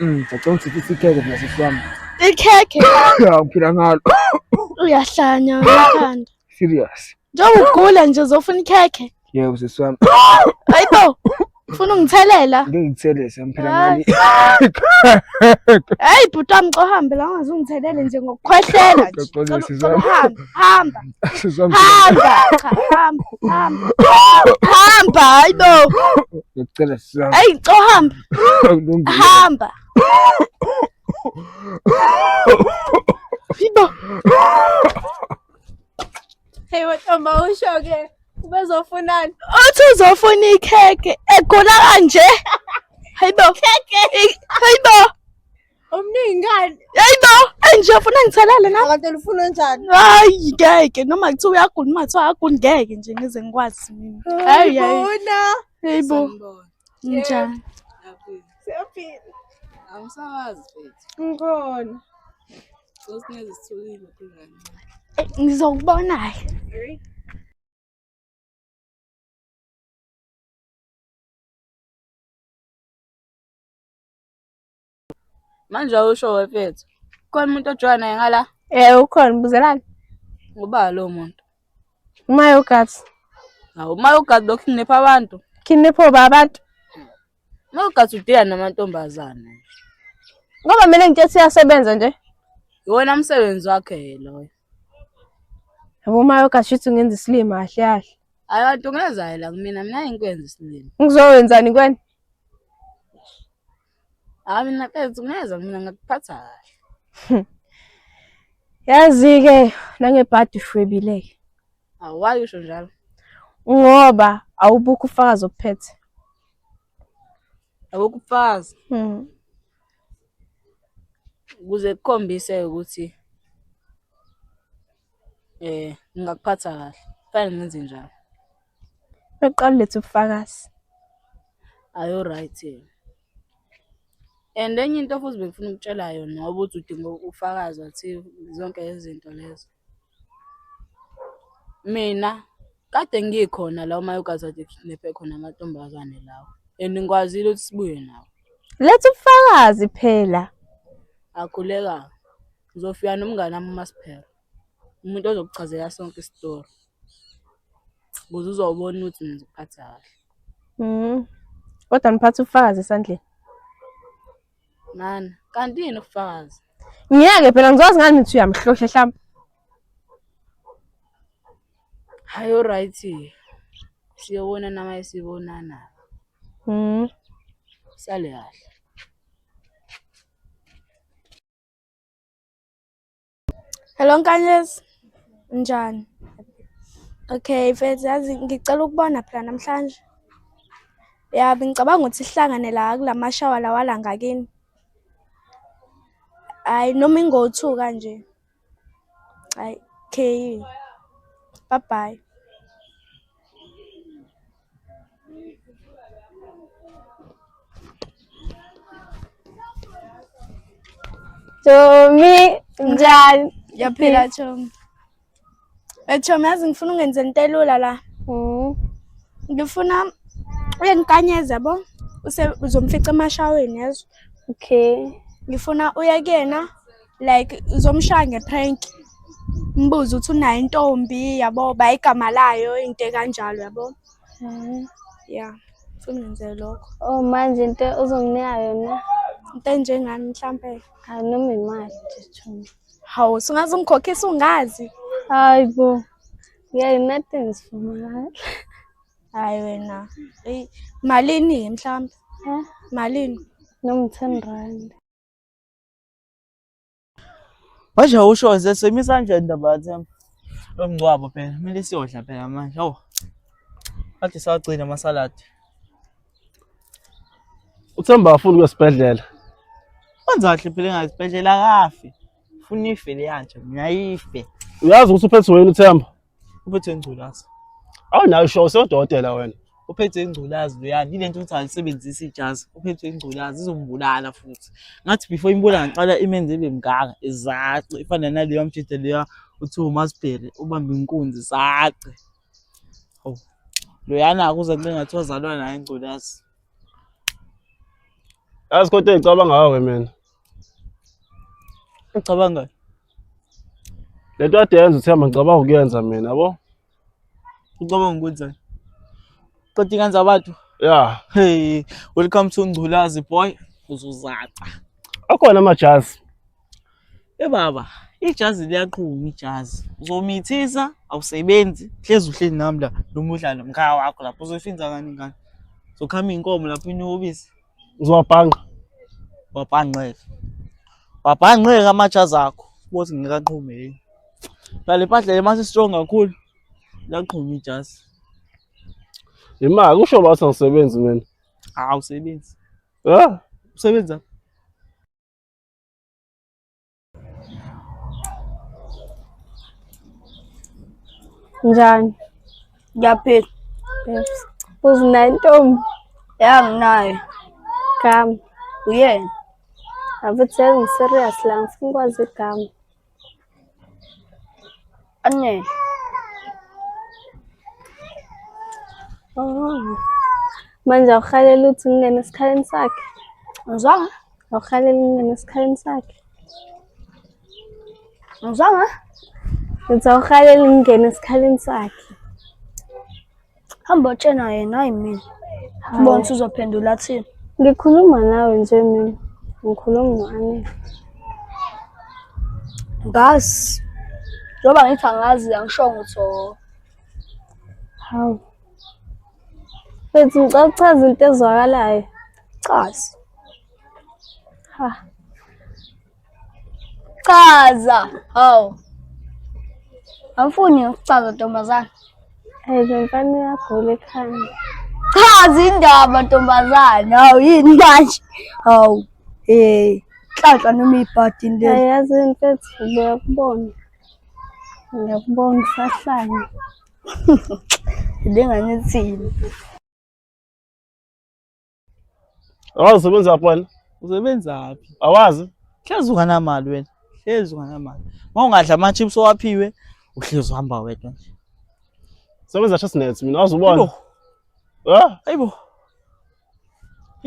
Ngicela ukuthi ufise ikhekhe mina sisi wami. Ikhekhe? Ya, ngiphila ngalo. Uyahlanya uyakhanda. Serious. Njengoba ugula nje uzofuna ikhekhe. Yebo sisi wami. Hayibo. Ufuna ungithelela? Ngeke ngithelese ngiphila ngani. Hey bhuti wami uhambe la ungaze ungithelele nje ngokukhwehlela nje. Ngixolise, sisi Cela wami. uhambe, hamba. Sisi wami. Hamba, cha hamba, hamba. Hamba, hayibo. Ngikucela sisi wami. Hey, cha hamba. Kulungile. Hamba. Hayibo. Hey wentombi usho ke ubezofunani? Uthi uzofuna ikhekhe egula kanje. Hayibo. Khekhe. Hayibo. Omningi ngani? Hayibo, enje ufuna ngithelele na? Kanti ufuna njani? Hayi ngeke noma kuthiwa uyagula noma kuthiwa akaguli ngeke nje ngize ngikwazi mina. Hayi hayi. Bona. Hayibo. Njani? Siyaphila. Angisawazi mfethu. Ngikhona. Sosingeze sithukile khuluma. Eh, Ngizokubona. Manje awusho wefethu. Khona umuntu ojola naye ngala? Eh ukhona buzelani? Ngoba lo muntu. Uma yogathi. Hawu uma yogathi lokhu kidnap abantu. Kidnap abantu. Uma yogathi udila namantombazane. Ngoba mina ngithe uyasebenza nje. Iwona umsebenzi wakhe loyo. Yabo uma yogathi shuthi ungenza isilima kahle kahle. Hayi kanti ungenza la kumina mina ngikwenza isilima. Ngizowenzani kwena? Hayi mina mfethu ungeza mina ngakuphatha kahle. Yazi-ke nangebhadi ushwebile-ke. Hawu why usho njalo? Ngoba awubukho ufakazi obuphethe. Awukho ubufakazi. Ukuze kukhombise ukuthi ngingakuphatha kahle. Kufanele ngenze njalo. Beqala ulethe ubufakazi. Ayo right. And enye into futhi bengifuna ukutshela yona ngoba uthi udinga ufakazi wathi zonke izinto lezo. Mina kade ngikhona la uma ugazi kade kidnap khona amantombazane lawo and ngikwazile ukuthi sibuye nawo. Letha ubufakazi phela. Akhuleka. Ngizofika nomngane wami uMasiphela. Umuntu ozokuchazela sonke isitori. Ukuze uzobona ukuthi mina ngizokuphatha kahle. Kodwa niphatha ubufakazi esandleni. Mana, kanti yini ubufakazi? Ngiyeke phela ngizowazi ngani ukuthi uyamhlohla hlampe. Hayi right. Siyobonana uma sibonana. Sale kahle. Hello Nkanyezi. Njani? Okay, mfethu yazi ngicela ukubona phela namhlanje. Ya bengicabanga ukuthi sihlangane la kulamashawa lawa la ngakini. Hayi noma ingo-two kanje. Hayi, okay. Bye bye. Chomi, njani? Ngiyaphila Chomi. Eh Chomi yazi ngifuna ungenze into elula la. Ngifuna uye Nkanyezi yabo. Use uzomfica emashaweni yezwa. Okay. Ngifuna uye kuyena like uzomshaya ngeprank. Mbuze ukuthi unayo intombi yabo, ba igama layo into ekanjalo yabo. Yeah, ngifuna ungenze lokho. Oh manje into ozonginika yona Into enjengani mhlampe? hayi noma imali nje Chomi. Hawu, sungaze ungikhokhise ungazi. Hayi bo. Yeah, nothing is for mahhala. Hayi wena. Eyi, malini mhlampe? Eh? Malini? Noma 10 rand. Manje awusho nje semisa kanjani indaba yaThemba? Lo mngcwabo phela, kumele siyodla phela manje. Hawu. Kade sawagcina amasaladi. UThemba afuna ukuya esibhedlela. Wenza kahle phela engayi esibhedlela akafi. Ufuna ife leya nje, mina ife. Uyazi ukuthi uphethwe yini uThemba? Uphethwe ingculazi. Awunayo sure usodokotela wena. Uphethwe ingculazi loyana, ile nto ukuthi alisebenzisi ijazi. Uphethwe ingculazi izombulala futhi. Ngathi before imbulala ngiqala imenze ibe mngaka, izace ifana naleyo mjida leya uthiwa uMasibheri ubamba inkunzi zace. Oh. Loyana akuze kube ngathi wazalwa nayo ingculazi. Yazi kodwa engicabanga ngawe mina. Ucabanga? Lento kade yenza uThemba ngicabanga ukuyenza mina, yabo? Ucabanga ukwenzani? Qeda ingane zabantu. Yeah. Hey, welcome to Ngculazi boy. Uzozaca. Akhona amajazi. Eh baba, ijazi liyaqhuma ijazi. Uzomithisa, awusebenzi, hlezi uhleli nami la, noma udlala nomkhaya wakho lapho uzoyifinza ngani ingane. Uzokhama iy'nkomo lapho inuka ubisi. Uzowabhanqa. Wabhanqeka. Wabhanqeka amajazi akho. Bothi ngeke aqhume yini. Phela le mpahla le mase strong kakhulu. Liyaqhuma ijazi. Imali kusho bathi angisebenzi mina. Awusebenzi. Yeah. Usebenza. Njani? Ngiyaphila. Babes. Uznayo intombi? Ya nginayo. Gama. Uyena. Avuthi yazi ngi-serious la ngifuna ukwazi igama. Anele. Oh. Manje awuhaleli ukuthi ngingene esikhaleni sakhe? Ngizwanga? Awuhaleli ngingene esikhaleni sakhe? Ngizwanga? Ngithi awuhaleli ngingene esikhaleni sakhe. Hamba otshena yena hayi mina. Hawu. Ubona ukuthi uzophendula athini. Ngikhuluma nawe nje mina. Ngikhuluma no-Anele. Ngazi. Njengoba ngithi angazi angishongo ukuthi oh. Hawu. Mfethu ngicela uchaze into ezwakalayo. Chaza. Ha. Chaza. Hawu. Angifuni ukuchaza ntombazana. Hey, lo mfana uyagula ekhanda. Chaza indaba ntombazana. Hawu yini manje? Hawu. Eh, nhlanhla noma ibhadi leli. Hayi yazi mfethu ngiyakubona. Ngiyakubona usahlanya. Le ngane ithini? Awazi usebenza phi wena? Usebenzaphi? Awazi? Hlezi unganamali wena. Hlezi unganamali. Uma ungadla ama-chips owaphiwe, uhlezi uhamba wedwa nje. Sebenza Chestnut mina awazi ubona. Ayibo, Eh? ayibo.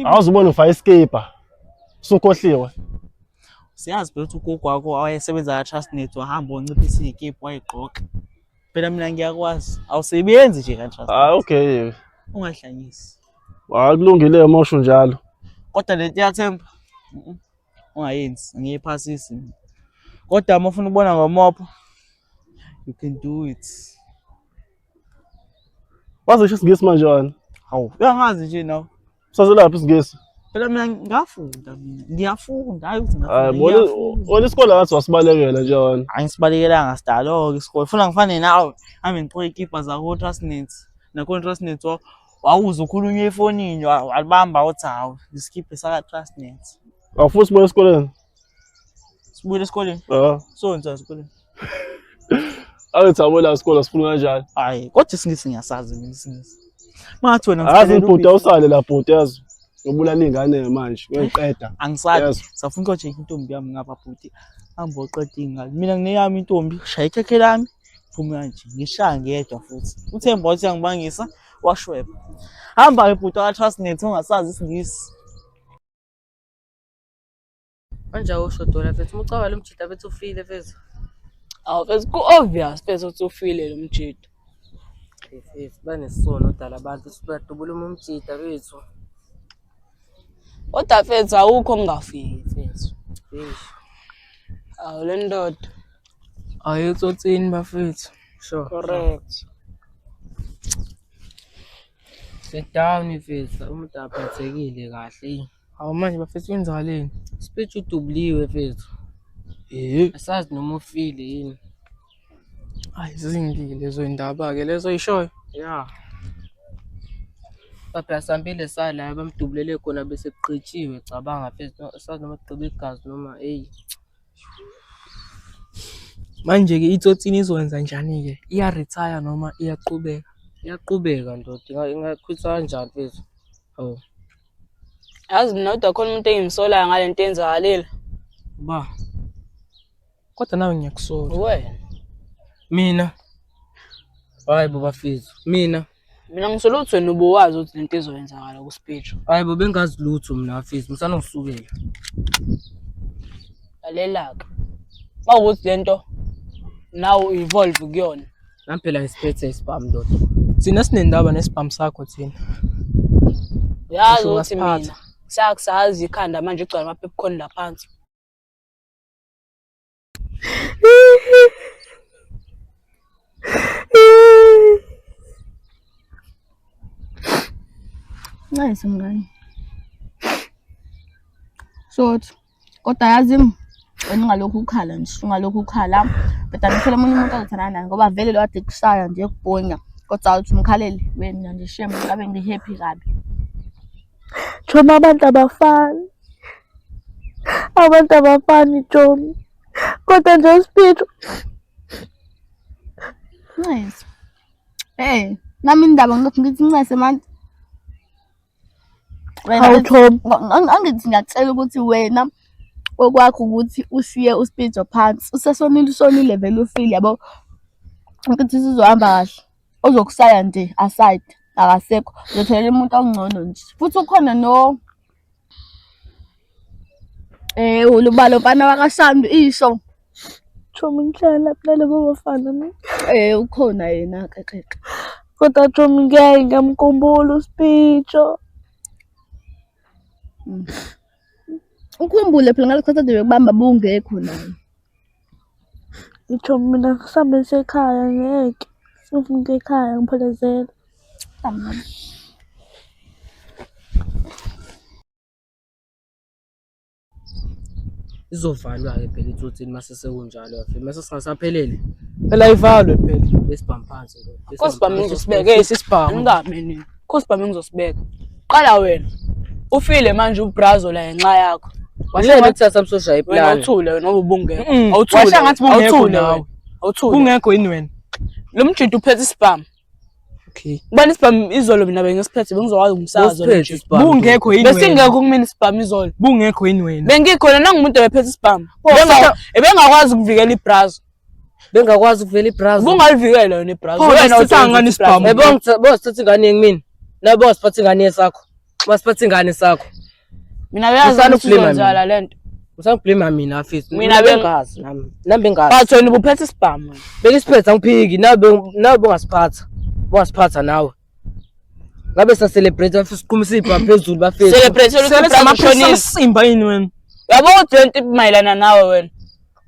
Awazi ubona ufaka iskipa. Usukhohliwe. Siyazi phela ukuthi ugogo wakho wayesebenza ka-Trustnet wahamba wanciphisa iy'kibha wayigqoka. Phela mina ngiyakwazi. Awusebenzi nje ka-Trustnet. Ah okay. Ungahlanyisi. Hayi kulungile uma usho njalo. Kodwa lento iyathemba. Ungayenzi, angiyiphasisi mina. Kodwa uma ufuna ukubona ngomopho, you can do it. Wazi ngisho isingisi manje wena. Hawu, uyangazi nje nawe. Usazelaphi isingisi? Phela mina ngafunda mina. Ngiyafunda, hayi ukuthi Hayi ngafunda. bona ngiyafunda. wona isikole ngathi wasibalekela nje wena. Angisibalekela sidalo-ke isikole. Funa ngifane nawe. Hambe ngigqoke iy'kibha zako-Trustnet. Nako-Trustnet wawuze ukhulunywe efonini walibamba uthi hawu isikibha saka-Trustnet. Awufuni sibuye esikoleni? Sibuyele esikoleni. Ah. Sonza esikoleni. Awuthi awubona isikole sifuna kanjani? Hayi, kodwa isingisi ngiyasazi mina isingisi. Mangathi wena Azi ngithelele bhuti ubisi. awusale la bhuti yazi. Ngobulala iy'ngane manje, uyoyiqeda. Angisali. Yes. Safuna ukuyocheck intombi yami ngapha bhuti. Hamba oqeda iy'ngane. Mina ngineyami intombi, shaya ikhekhe lami, phume kanje. Ngishaya ngedwa futhi. Uthemba wathi uyangibangisa, washweba. Hamba-ke bhuti waka-Trustnet ongasazi isingisi. Manje awusho Dola mfethu, uma ucabanga lo mjita mfethu ufile mfethu. Awu mfethu ku-obvious mfethu ukuthi ufile lo mjita. Mfethu banesono dala abantu ukuthi badubula umjita mfethu. Kodwa mfethu awukho okungafiki mfethu. Eish. Awu le ndoda. Ayi etsotsini bafethu. Sure. Correct. Sit down mfethu, umuntu aphathekile kahle. eyi. Hawu manje bafethu kwenzakaleni? Speech udubuliwe mfethu. Eh, Asazi noma ufile yini. ayi zimbi lezo indaba ke lezo ishoyo. Yeah. Bapha asambile sala bamdubulele khona bese kuqitshiwe cabanga mfethu asazi noma kugqiba igazi noma eyi. Manje ke itsotsini izokwenza njani ke? Iya retire noma iyaqhubeka? Iyaqhubeka ndoda ingakhwitha kanjani mfethu? Hawu. Yazi mina kodwa khona umuntu engimsolayo ngale nto eyenzakalile. Ba Kodwa nawe ngiyakusola. Wena. mina. Hayi bo bafethu mina. Mina ngisola ukuthi wena ubuwazi ukuthi lento izoyenzakala kuSpeech. Hayi bo bengazi lutho mina mfethu, ngisanongisukela. Lalela-ke. Uma ukuthi lento nawe u-evolve kuyona. Nami phela ngisiphethe isibhamu ndoda. Thina sinendaba nesibhamu sakho thina. Uyazi Ngisho ukuthi ungasiphatha. mina sakusazi ikhanda manje igcwala ama-popcorn la phansi. Ncese mngani. Short. Kodwa yazi wena ungalokhu ukhala nje, ungalokhu ukhala. Bheda ngithole omunye umuntu ozothandana naye ngoba vele lo kade kushaya nje ekubhonya. Kodwa awuthi umkhalele wena nje shame ngabe ngi-happy kabi. Chomi abantu abafani. Abantu abafani Chomi. Kodwa nje uSpitro Ncese. Hey, nami indaba ngilokhu ngithi ncese manje. Wena Hawu Chomi. angithi ngiyakutshela ukuthi wena okwakho ukuthi ushiye uSpitro phansi. Usesonile usonile vele ufile yabo. Ukuthi sizohamba kahle. Ozokusaya nje aside akasekho. Uzotholela umuntu ongcono nje. Futhi ukhona no ulubalo mfana wakaShandu isho. Chomi ngihlala nalabo bafana mina. Ukhona yena kekeke. Kodwa Chomi ngeke ngiyamkhumbula uSpitro. Ukhumbule phela ngalokho kade bekubamba bungekho naye. Chomi mina ngisambe ekhaya ngeke. Sifuna ukuya ekhaya ngiphelezele. Tamam. Izovalwa-ke phela itsotsini mase sekunjalo bafethu. Mase singasaphelele Phela ivalwe phela. besibhamu phansi ndoda. Kho sibhamu ngizosibeka. Bese isibhamu. Angikabi nini. Kho sibhamu ngizosibeka. Qala wena. Ufile manje ubrazo la ngenxa yakho. Washa kuthatha msosha Wena iplani. awuthule wena ngoba ubungekho. Mm. Awuthule. Washa ngathi bungekho Awuthule nawe. wena. Awuthule. Kungekho yini wena? Lo mjinto uphethe isibhamu. Okay. Ubani isibhamu izolo mina bengisiphethe bengizokwazi ukumsakaza lo Usiphethe mjinto. isibhamu. Bungekho yini wena? Besingekho kumina isibhamu izolo. Bungekho yini wena? Bengikhona nangumuntu ebephethe isibhamu. Oh, Ebengakwazi ukuvikela ibrazo. Bengakwazi ukuvela ibrazo. Ubungalivikela yona ibrazo. Pho, Wena sithatha uthi ngani isibhamu? Yebo bosithatha ingane kumina. Nawe bosiphatha ingane yesakho. Basiphatha ingane sakho. Mina uyazi Usana ukuthi ukulima izonzakala lento. Usangiblame mina mfethu. Mina bengazi nami. Nami bengazi. But wena ubuphethe isibhamu wena. Bengisiphethe angiphiki nawe nawe bongasiphatha. Bongasiphatha nawe. Ngabe sa celebrate bafisa siqhumisa ibhamu phezulu bafethu. Celebrate ukuthi Sebenza ibrazo amaphilisi ushonile. amsimba yini wena? Uyabo ukuthi lento imayelana nawe wena.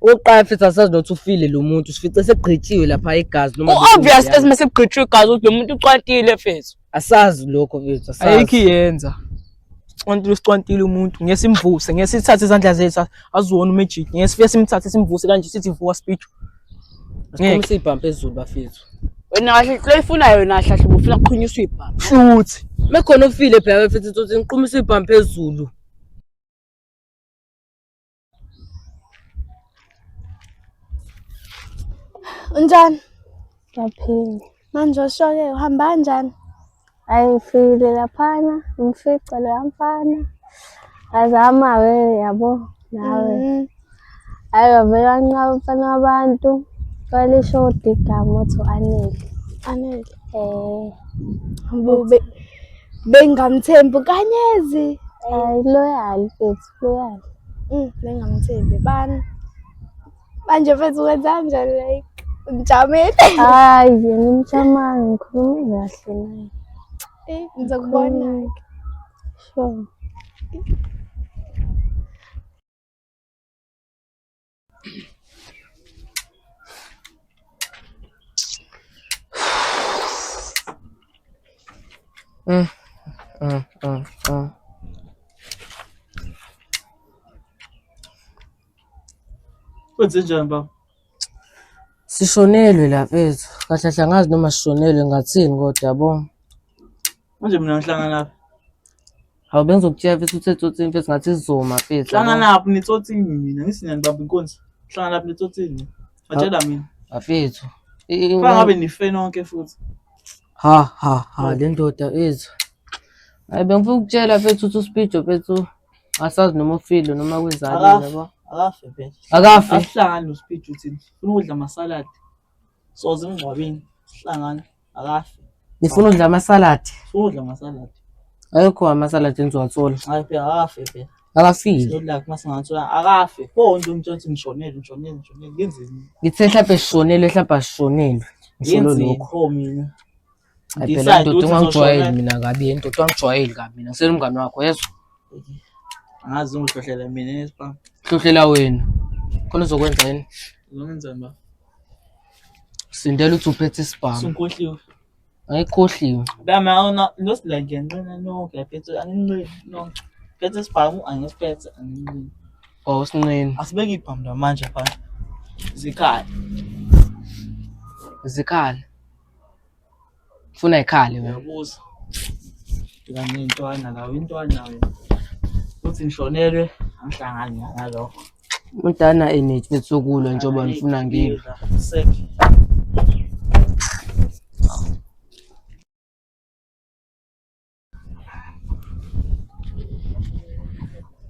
Okokuqala mfethu asazi nokuthi ufile lo muntu sifice segqitshiwe lapha igazi noma Ku-obvious bekuyini. mase kugqitshwe igazi ukuthi lo muntu ucwantile mfethu. Asazi lokho mfethu asazi. Ayikho iyenza. Sicwantile sicwantile umuntu ngeke simvuse ngeke sithathe izandla zethu aziwona umagic ngeke sifike simthathe simvuse kanje sithi vuka speech. Siqhumisa ibhamu phezulu bafethu. Wena kahle lo ifunayo wena kahle kahle ubufuna kuqhunyiswa ibhamu. Futhi Mekhona ofile phela bafethu uthi ngiqhumisa ibhamu phezulu. Unjani? Ngiyaphila. Manje usho-ke uhamba kanjani? Hhayi ngifikile laphana, ngifice loya mfana. Ngazama-ke yabo nawe. Hhayi wavele wanqaba umfana wabantu. Walishoda igama wathi u-Anele. Anele. Bengamthembi uKanyezi. Hhayi loyal mfethu, loyal. Bengamthembi bani. Manje mfethu wenza kanjani like ngijamile. Hhayi yena umchamanga ngikhulume kahle naye. Ngizokubona-ke. Sure. Kwenze njani baba? Sishonelwe la mfethu. Kahle kahle angazi noma sishonelwe ngathini kodwa yabo. Manje mina ngihlanganaphi? Hawu bengizokutshela mfethu uthe tsotsini mfethu ngathi sizoma mfethu. yabo. Hlanganaphi nitsotsini mina? Ngithi ngiyanibamba inkunzi. Hlanganaphi nitsotsini? Batshela mina. Bafethu. Fana ngabe nife nonke futhi. Ha ha ha le ndoda ethu. Hayi bengifuna ukutshela mfethu ukuthi uSpeedo mfethu asazi noma ufile noma kwenzani Akafe. yabo. Akafe phela. Akafe. Asihlangani noSpeed uthini? Ufuna ukudla amasaladi. Soze emngcwabeni. Sihlangane. Akafe. Nifuna ukudla amasaladi? Sudla amasaladi. Ayekho amasaladi enizowathola. Hayi phela akafe phela. Akafile. Good masingathola akafe. Pho into umtshela ukuthi ngishonele ngishonele ngishonele ngenzeni? Ngithe mhlawumbe sishonelwe mhlawumbe asishonelwe. Ngisholo Ngenzeni lokho. pho mina? Hayi phela Decide ndoda ukuthi ungangijwayeli ngizoshonela. mina kabi, ndoda ungangijwayeli kabi mina. Ngisele umngani wakho yezwa. Angazi ungihlohlela mina esipam. Hlohlela wena. Khona uzokwenza yini? Uzongenzani ba? Sindela uthi uphethe isibhamu. Sungikhohliwe. Angikhohliwe. Bama awuna nosila ngiyanqina nonke phethe anginqini nonke. Phethe isibhamu angisiphethe anginqini. Oh usinqini. Asibeke ibhamu la manje phansi. Zikhale. Zikhale. Funa ikhale wena. Uyabuza. Fika ney'ntwana la, intwana wena. Uthi ngishonelwe, angihlangani nalokho. Umuntu ana energy mfethu yokulwa njengoba nifuna ngilwe. Sek.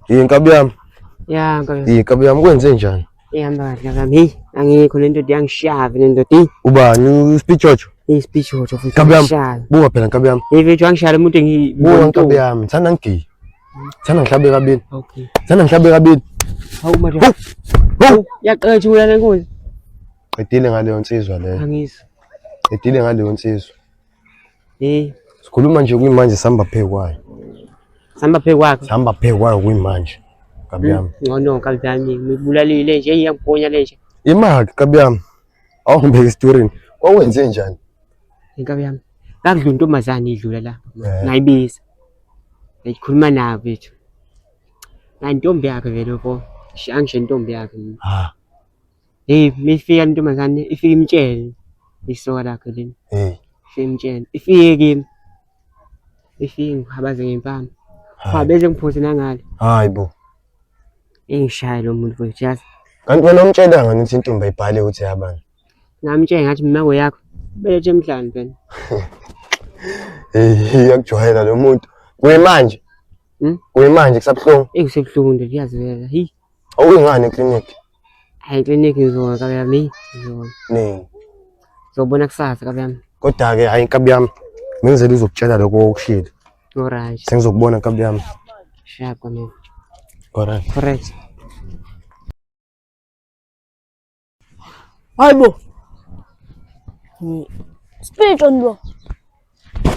Yini nkabi yami? Ya nkabi. Yini nkabi yami kwenze njani? Ihamba kahle nkabi yami. Hey, angikho le ndoda iyangishaya le ndoda. Hey, Ubani uSpichocho? hey Spichocho futhi Nkabi yami. uyangishaya. Buka phela nkabi yami. Hey mfethu wangishaya lo muntu engi Buka nkabi yami. Thanda ngigiye. Thanda ngihlabe kabili. Okay. Thanda ngihlabe kabili. Hawu manje. Hawu. Yaqethula le nkunzi. Qedile ngaleyo nsizwa leyo. Angizwa. Qedile ngaleyo nsizwa. Hey, Sikhuluma nje kuyimanje sihamba phe kwayo. sihamba phe kwakho. Sihamba phe kwayo kuyimanje. Nkabi yami. Ngcono nkabi yami ngibulalile nje iyangibhonya le nje. Imali nkabi yami. Awungibeke esitorini. Kwawenze njani? Nkabi yami. Ngakudlula intombazane idlula la. Ngayibiza. Ngayikhuluma nayo mfethu. Ngantombi yakhe vele pho. Angisho intombi yakhe mina. Ha. Hey, mifika intombazane ifika imtshele isoka lakhe leli. Hey. Ifike imtshele. Ifike kimi. Ifike ngihabaze ngempama. Hayi. Beze ngiphose nangale. Hayi bo. Engishaya lo muntu mfethu yazi. Kanti wena umtshelanga ukuthi intombi ayibhale ukuthi yabani? Ngamtshela ngathi mina yakho belethe emhlane phela. Hey, iyakujwayela lo muntu. Kuyimanje. Hmm? Kuyimanje kusabuhlungu. Eh kusebuhlungu nje kuyazwela. Hey, Awuyingani eklinikhi? hayi clinic ngizoya kabi yami. Ngizoya. Nini? Ngizobona kusasa kabi yami. Kodwa-ke hayi nkabi yami. Ngenzela uzokutshela lokho okushilo. Alright. Sengizokubona nkabi yami. Sharp kwami. Alright. Correct. Hayibo. Speech on lo.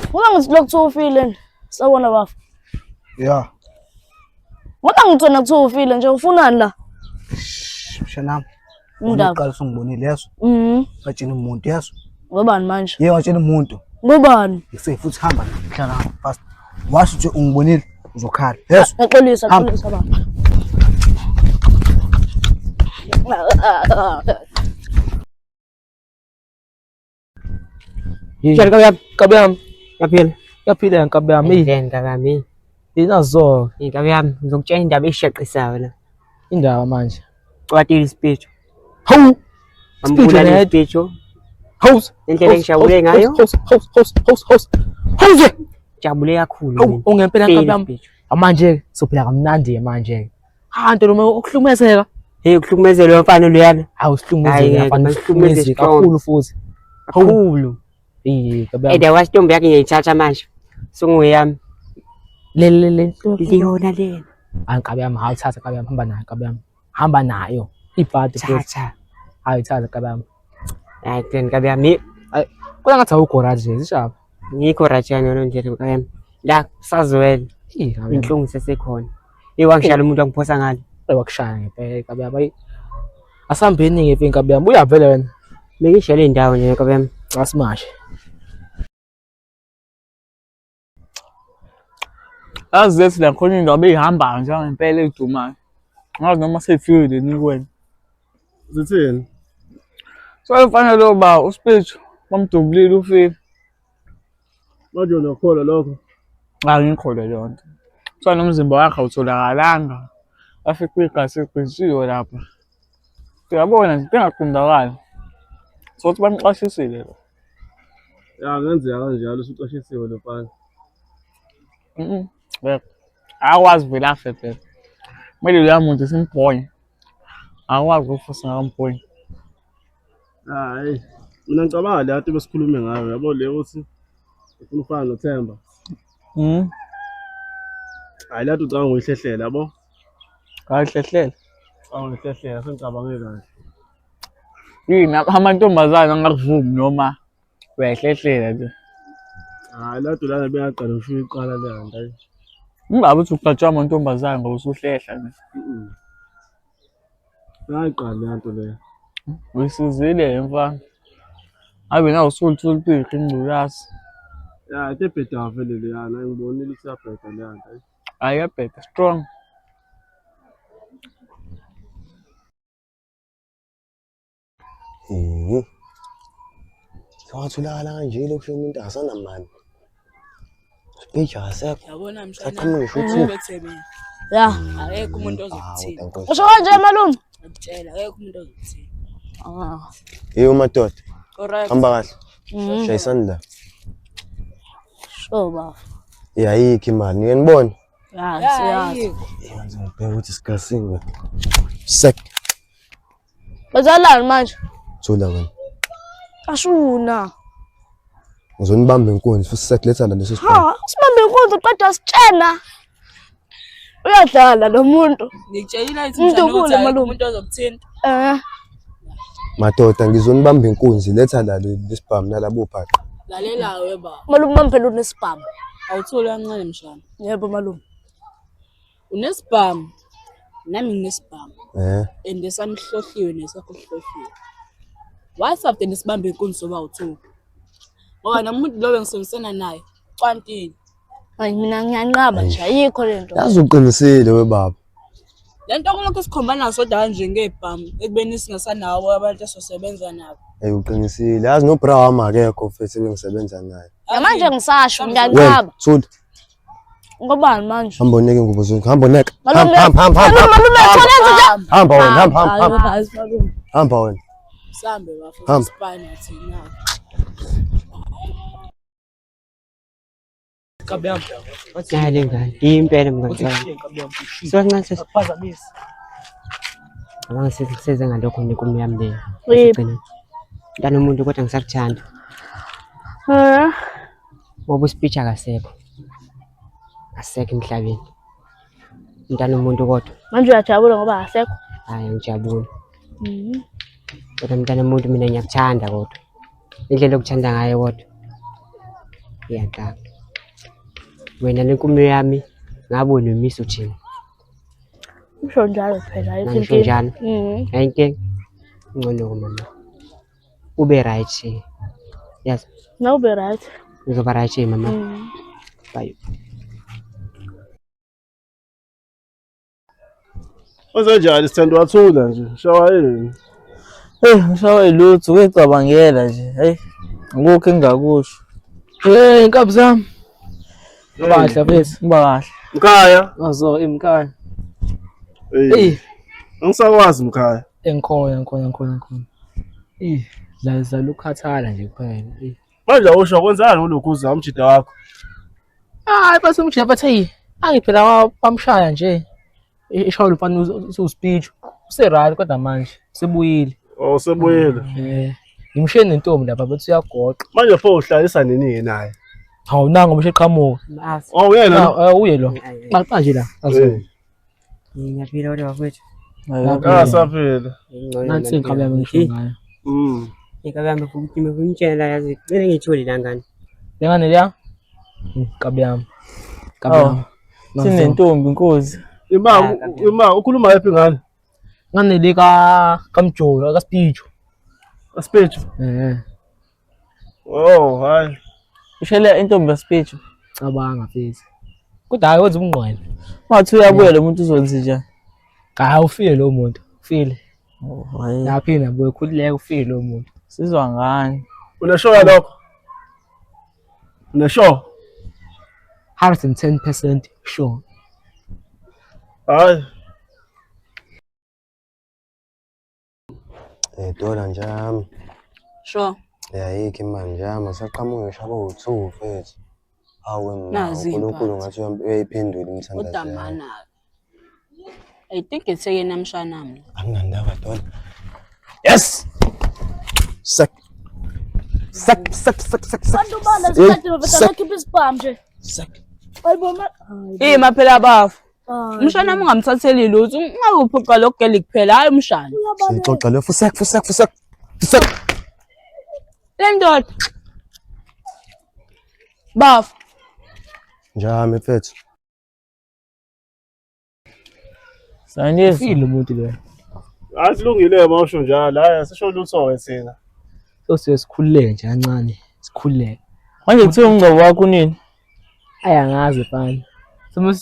Ngoba ngithi lokhu kuthiwa ufile nje. Sawubona bafo. Ya. Ngoba ngithona kuthiwa ufile nje ufunani la? Mshanami. Indaba. Uqala usungibonile yeso. Mhm. Ngatshela umuntu yeso. Ngobani manje? Yebo ngatshela umuntu. Ngobani? Ngise futhi hamba hlala fast. Washo nje ungibonile uzokhala. Yeso. Ngiyaxolisa, Hamba. xolisa baba. Tshela nkabi yami. Nkabi yami. Yaphila. Yaphila nkabi yami. Hey, nkabi yami. Inazo. Nkabi yami ngizokutshela indaba eshaqisayo la. Indaba manje. Cwatile isipitho. Hawu. Wambulala Spitho isipitho. Hawu. Indlela engijabule ngayo. Hawu, hawu, hawu, hawu, hawu. Hawu. Jabule kakhulu. Hawu, mina. ungempela nkabi File yami. Manje sophila kamnandi manje. Ha nto noma ukuhlukumezeka. Hey ukuhlukumezelwa mfana luyana. Hawu Hayi, sihlukumezeka ngeke, mfana masihlukumeze sihlukumezeka strong. kakhulu futhi. Kakhulu. Eh, nkabi yami. And wathi intombi yakhe ngiyayithatha manje. Sunguyami. Le le le. Liyona lena. Hayi nkabi yami, hayi thatha nkabi yami, hamba nayo nkabi yami. Hamba nayo. Ibhadi futhi. Thatha. Hayi thatha nkabi yami. Hayi then nkabi yami. Hayi, kodwa ngathi awukho right nje, zishapha. Ngikho right ngalo ndlela nkabi yami. La kusazwela. Eh, nkabi yami. Inhlungu sesekhona. Hey wangishaya umuntu wangiphosa ngale. Hayi wakushaya ngempela nkabi yami. Hayi. Asambeni ngepe nkabi yami. Uyavela wena. Bengishayele indawo nje nkabi yami. Asimashe. Yazi lethi la khona indaba eyihambayo njengempela edumayo. Ngazi noma seyifikile yini kuwena. Zithini? So mfana lo ba uSpitch bamdubulile ufile. Manje unakholwa lokho? Angikholwa leyo nto. Kuthiwa nomzimba wakhe awutholakalanga. Wafica igazi ligqitshiwe lapha. Uyabona nje into engaqondakali. Sokuthi bamqashisile lo. Ya ngenzeka kanjalo usuqashisiwe lo mfana. Mhm. Yebo. Akwazi vele afe phela. Kumele loya muntu simbhonye. Akwazi ukufa singakambhonyi. Hayi, mina ngicabanga le nto besikhulume ngayo yabo le ukuthi Ufuna ufana noThemba. Hayi lapho ucabanga ngoyihlehlela yabo. Hayi hlehlela. Ucabanga ngoyihlehlela sengicabange kahle. Yini amantombazane angakuvumi noma uyayihlehlela nje. Hayi lapho lana bengaqala ngisho uyiqala le nto. Hayi. Ungabe uthi ugqatshwa amantombazane ngoba usuhlehla nje. Bengayiqali le nto leyo. Uyisizile mfana. Ave nawe usulithula impihlo ingculazi. Ya into ebhedayo vele leyana ngibonile ukuthi iyabheda leya nto. Hayi iyabheda strong. Eh. Sewatholakala kanje lokhu umuntu akasanamali. Sibhija akasekho. Yabona mshana. Saqhamuka ngisho uthu. Bethe mina. Ya. Akekho umuntu ozokuthinta. Usho kanje malume? Ngikutshela akekho umuntu ozokuthinta. Ah. Hey madoda. Correct. Hamba kahle. Mhm. Shayisani la. Sure baba. Eh ayikho imali. Ngiyanibona. Ya, siyazi. Eh manje ngibheka ukuthi sigasini. Sek. Bazalani manje? Thula wena. Ashuna. Ngizonibamba inkunzi futhi sekuletha la leso sibhamu. Ha, sibambe inkunzi qeda sitshena. Uyadlala lo muntu. Ngikutshelile ukuthi mshana Mdubule ukuthi akekho malume. umuntu ozokuthinta. Eh. Madoda ngizonibamba inkunzi letha la lesibhamu nalabo bhaqa. Lalela we baba. Malume mami phela unesibhamu. Awutholi kancane mshana. Yebo malume. Unesibhamu. Nami nginesibhamu. Eh. And esami sihlohliwe nesakho sihlohliwe. Why after nisibambe inkunzi soba u2? Ngoba nomuntu lo bengisebenzisana naye cwantini. Hayi mina ngiyanqaba nje ayikho lento. Yazi uqinisile we baba. Le nto kulokhu sikhombana sodwa kanje ngebhamu ekubeni singasanawo abantu esosebenza nabo. Hey uqinisile. Yazi no bra wami akekho mfethu bengisebenza naye. Namanje ngisasho Wena ngiyanqaba. thula. Ngobani manje? Hamba uneke ingubo zakho. Hamba uneke. Malume. Hamba hamba hamba. Malume malume thola nje. Hamba wena hamba hamba hamba. Hayi malume. Hamba wena. Sambe bafo Hamba. sipana thina. Nayi le ngane, impela mngani wami. Siwancane sesi. Cabanga seze ngalokho nenkomo yami leyo. Yebo. Esigcineni. Mntana womuntu kodwa ngisakuthanda. Eh. Ngoba uspeech akasekho. Akasekho emhlabeni. Mntana womuntu kodwa. Manje uyajabula ngoba akasekho. Hayi angijabuli. Mhm. Kodwa mntana womuntu mina ngiyakuthanda kodwa. Indlela okuthanda ngayo kodwa. Iyaxaka. Wena lenkumo yami ngabe unomisa uthini? Usho njalo phela ayikho Ngisho inkinga. njalo. Mhm. Ayinkinga. Ngcono mama. Ube right. Yes, Nawe ube right. ngizoba right mama. Mhm. Bye. Wenzenjani sithando wathula nje? Shawa yini? Hey, ngishawa ilutho ukuyicabangela nje. Hey, akukho engingakusho. Hey, inkabi zami. Kahle mfethu. Kuba kahle. Mkhaya. Azo, imkhaya. Hey. Angisakwazi mkhaya. Engikhona, ngikhona, ngikhona, ngikhona. Eh, dlala ukukhathala nje kuphela. Eh. Manje awusho kwenzani kulokhu uza umjida wakho? Hayi base umjida bathe hey, angiphela bamshaya nje. Ishaya lo mfana uspeech. Use right kodwa manje sebuyile. Oh sebuyile. Eh, ngimshiye nentombi lapha bathi uyagoqa. Manje pho uhlalisa nini naye? Hawu nango mshe qhamuka. Oh uyena lo? Ah, uye lo. Qaqa nje la. Azo. Ngiyaphila kodwa bafowethu. Ah saphila. Nansi inkabi yami ngisho ngayo. Inkabi yami ngimtshela yazi kumele ngiyithole la ngane. Le ngane leya? Inkabi yami. Inkabi Oh, yami. Sinentombi inkosi. Ima ima ukhuluma yephi ngane? Ngane le ka kaMjolo ka Speech. Speech. Eh. Oh hayi. Ushele intombi yaSpeech. Cabanga mfethu. Kodwa hayi wenza ubungqwele. Ungathi uyabuya lo muntu uzonzi njani? Hayi ufile lo muntu, ufile. Oh, hayi. Yaphinda buye khululeka ufile lo muntu. Sizwa ngani? Uneshow lokho? Uneshow? 110% sure. Hayi. Eh dola nje yami. Sure. Eh ayikho imali nje yami asaqhamuka ngisho abawu-2 mfethu. Hawe ma Nazi uNkulunkulu iy'mpatha. ngathi uyayiphendula imithandazo Kodwa yami. mana. I think it's yena mshana mina. Anginandaba dola. Yes. Sek. Sak sak sak sak sak. Abantu bala Hey, sikade baveta sak. bakhipha isibhamu nje. Sak. Hayibo ma. Ima phela bafo. Hayi. Umshana wami ungamthatheli lutho. Ungabe uphuca lokugeli kuphela, hayi umshana. Siyixoxa le fusek fusek fusek. Fusek. Le ndoda. Bafo. Njami mfethu. Scientist. Ufile umuntu lo. Hayi kulungile uma usho njalo. Hayi asisho lutho-ke thina. So siye sikhululeke nje kancane. Sikhululeke. Manje kuthiwa umngcwabo wakho unini? Ayi angazi mfana. Simo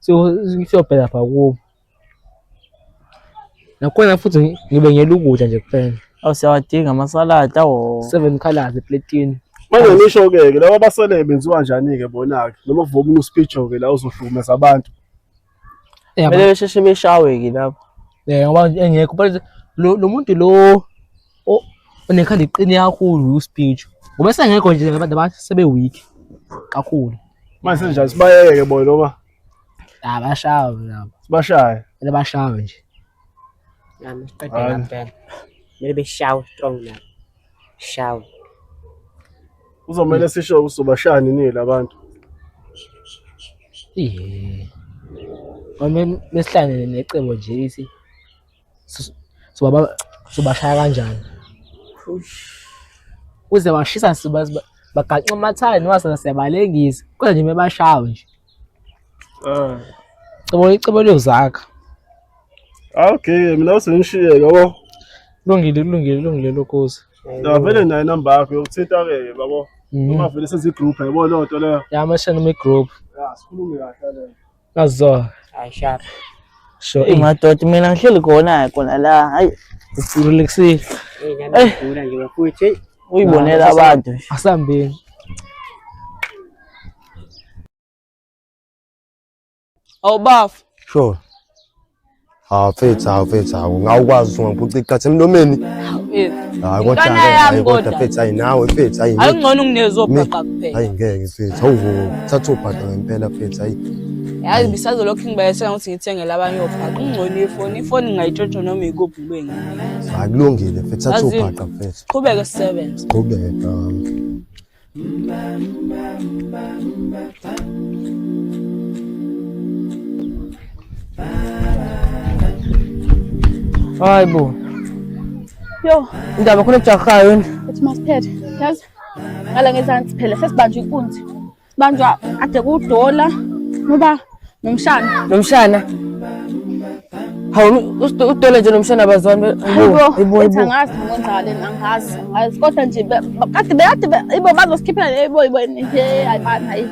siyobheka lapha kubo. Nakhona futhi ngibe ngiyela ukudla nje kuphela. Awu siyawadinga amasaladi awo. Seven colors epletini. Manje nisho-ke ke laba abasele benziwa njani-ke bona-ke noma kuvuka uSpijo-ke la uzohlukumeza abantu. Kumele besheshe beshawe-ke lapho. Eh ngoba engekho but lo lo muntu lo onekhanda iqine kakhulu uSpeech. Ngoba esengekho nje abantu abantu sebe weak kakhulu. Manje senjani sibayeke bona noma Ah bashawe labo. sibashaye? Kumele bashawe nje. Nami siqede Hayi. ngampela. Kumele beshawe strong nabo. Shawe. Kuzomele sisho uzobashaya nini la bantu. Ihe. Ngoba mesihlangene necebo nje lithi sobaba sobashaya kanjani. Kuze bashisa siba bagaxa amathani noma siyabalengisa. Kodwa nje mebashawe nje. Eh. Cebo icebo liyozakha. Okay, mina usengishiye yabo. Kulungile kulungile kulungile lokhozi. Ya vele nayo inamba yakho yokuthinta-ke babo. Noma vele senze i-group yabo leyo nto leyo. Ya mashana me group. Ya sikhulume kahle leyo. Nazo. Hayi sharp. Sure. Eyi madoda mina ngihleli khona khona la. Hayi Relaxile. Hey nami ngigula nje bafowethu. Hey. uyibonela abantu nje. Asambeni. Awu bafo. Sure. Hawu mfethu, hawu mfethu, hawu ngawukwazi ungangiphuca iqatha emlomeni. Hayi kodwa Intwana yami hayi kodwa kodwa. mfethu, hayi nawe mfethu, hayi Hayi ngcono unginezwe obhaqa kuphela. Hayi ngeke mfethu, hawu thatha ubhaqa ngempela mfethu, hayi. Yazi bisazolokhu ngibayesela ukuthi ngithengele abanye obhaqa. Ungcono ifoni, ifoni ngingayitshontsha noma ikuphi ngibuye ngiyinikeze. Hayi kulungile mfethu, thatha Yazi- ubhaqa mfethu. Qhubeke sisebenze. Qhubeka. Hayi bo. Yo, Indaba khona kujahayo yini? uthi masiphethe. Yazi ngala ngezansi phela sesibanjwa inkunzi. Sibanjwa ade kudola ngoba nomshana. Nomshana. Hawu uDola nje nomshana bazwani. Hayibo, Hayibo, ethi hayibo. angazi ngokwenzakaleni angazi, angazi. Kodwa nje kade bekade ibo bazosikhiphela ibo ibo nje hayi bani hayi.